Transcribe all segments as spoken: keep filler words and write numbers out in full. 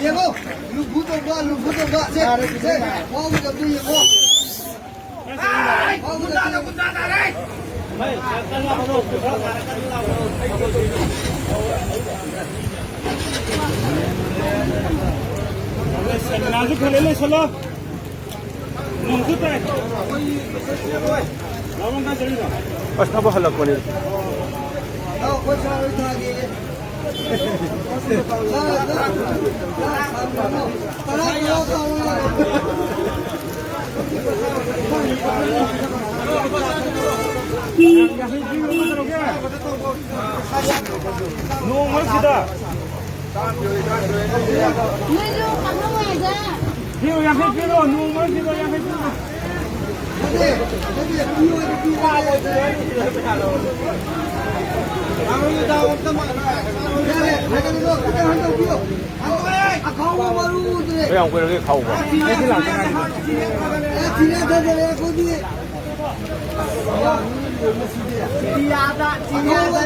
ꯌꯦꯡꯉꯣ, ꯂꯨꯝꯐꯨ ꯇꯧꯕ, ꯂꯨꯝꯐꯨ ꯇꯧꯕ꯫ ꯁꯦ, ꯁꯦ, ꯐꯥꯎꯒꯗꯕꯗꯨ ꯌꯦꯡꯉꯣ꯫ ꯁꯦꯃꯤꯅꯥꯔꯁꯨ ꯈꯔ ꯂꯣꯏꯁꯜꯂꯣ꯫ ꯅꯣꯡꯁꯨ ꯇꯥꯏ꯫ ꯂꯥꯎꯔꯣ, ꯀꯥꯏ ꯆꯠꯂꯤꯅꯣ? ꯑꯁ, ꯊꯕꯛ ꯍꯜꯂꯛꯄꯅꯤ꯫ ꯅꯣꯡ ꯃꯔꯛꯁꯤꯗ꯫ ꯅꯣꯏꯁꯨ ꯈꯪꯍꯧꯔꯣꯏꯗ꯫ ꯄꯤꯔꯣ, ꯌꯥꯡꯈꯩ ꯄꯤꯔꯣ, ꯅꯣꯡ ꯃꯔꯛꯁꯤꯗ ꯌꯥꯡꯈꯩ ꯄꯤꯔꯣ꯫ ꯌꯥꯔꯦ, ꯌꯥꯔꯦ, ꯌꯥꯔꯦ, ꯈꯤꯇꯪ ꯍꯟꯊꯕꯤꯌꯣ꯫ ꯑꯈꯥꯎꯕ ꯃꯔꯨ ꯎꯗ꯭ꯔꯦ꯫ ꯀꯌꯥꯝ ꯀꯨꯏꯔꯒꯦ ꯈꯥꯎꯕ? ꯑꯦ, ꯊꯤꯔꯦ, ꯊꯤꯔꯦ, ꯊꯤꯔꯦ, ꯑꯩꯈꯣꯏꯗꯤ꯫ ꯆꯤꯔꯤꯌꯥꯗ, ꯆꯤꯔꯤꯌꯥꯗ꯫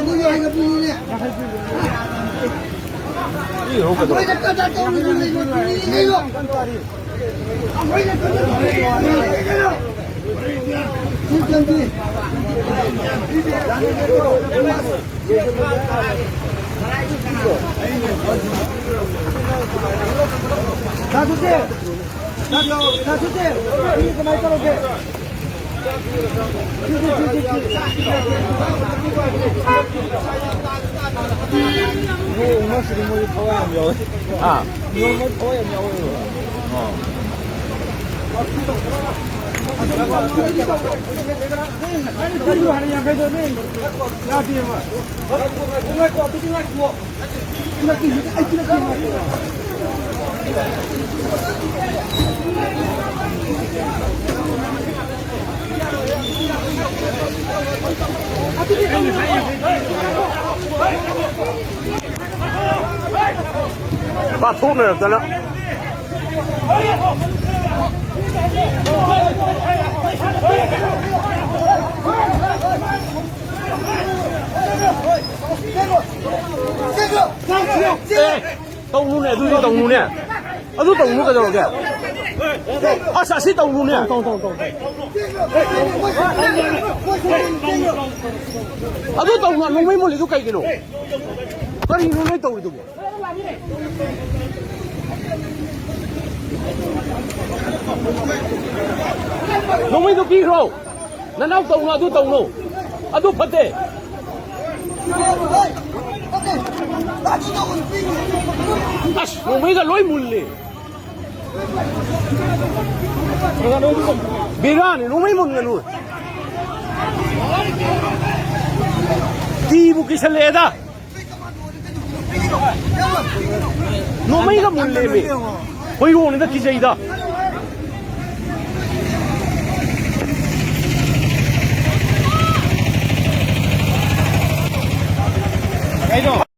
ꯑꯩꯈꯣꯏꯅ ꯀꯗꯥ ꯇꯧꯔꯤꯅꯣ? ꯂꯩꯌꯣ, ꯂꯩꯌꯣ꯫ ꯑꯩꯈꯣꯏꯅ ꯀꯗꯥ ꯇꯧꯔꯤꯅꯣ? ꯂꯩꯌꯣ꯫ ꯁꯤ ꯆꯪꯁꯤ꯫ ꯗꯥ ꯁꯨꯇꯦ, ꯗꯥ ꯁꯨꯇꯦ, ꯃꯤ ꯀꯃꯥꯏꯅ ꯇꯧꯔꯒꯦ? ꯅꯣꯡꯃꯁꯤꯗꯤ ꯃꯣꯏ ꯊꯋꯥꯏ ꯌꯥꯝ ꯌꯥꯎꯋꯦ꯫ ꯑꯥ꯫ ꯅꯣꯡꯃ ꯊꯋꯥꯏ ꯌꯥꯝ ꯌꯥꯎꯋꯦꯕ꯫ ꯑꯣ꯫ ꯄꯥꯊꯣꯛꯅꯔꯛꯇꯅ꯫ ꯑꯦ, ꯇꯧꯅꯨꯅꯦ, ꯑꯗꯨꯗꯤ ꯇꯧꯅꯨꯅꯦ꯫ ꯑꯗꯨ ꯇꯧꯅꯨ ꯀꯩꯗꯧꯔꯒꯦ? ꯑꯁ, ꯑꯁꯤ ꯇꯧꯅꯨꯅꯦ꯫ ꯑꯗꯨ ꯇꯧꯅꯨ, ꯅꯣꯡꯃꯩ ꯃꯨꯜꯂꯤꯗꯨ ꯀꯩꯒꯤꯅꯣ? ꯀꯔꯤꯅꯣ ꯅꯣꯏ ꯇꯧꯔꯤꯗꯨꯕꯣ? ꯅꯣꯡꯃꯩꯗꯣ ꯄꯤꯈ꯭ꯔꯣ꯫ ꯅꯅꯥꯎ ꯇꯧꯅꯨ, ꯑꯗꯨ ꯇꯧꯅꯨ꯫ ꯑꯗꯨ ꯐꯠꯇꯦ꯫ ꯑꯁ, ꯅꯣꯡꯃꯩꯒ ꯂꯣꯏ ꯃꯨꯜꯂꯦ꯫ ꯕꯦꯔꯥꯅꯤ, ꯅꯣꯡꯃꯩ ꯃꯨꯟꯒꯅꯨ꯫ ꯀꯤꯕꯨ ꯀꯤꯁꯜꯂꯛꯑꯦꯗ꯫ ꯅꯣꯡꯃꯩꯒ ꯃꯨꯜꯂꯦꯃꯤ꯫ ꯍꯣꯏꯔꯣꯡꯅꯤꯗ ꯀꯤꯖꯩꯗ꯫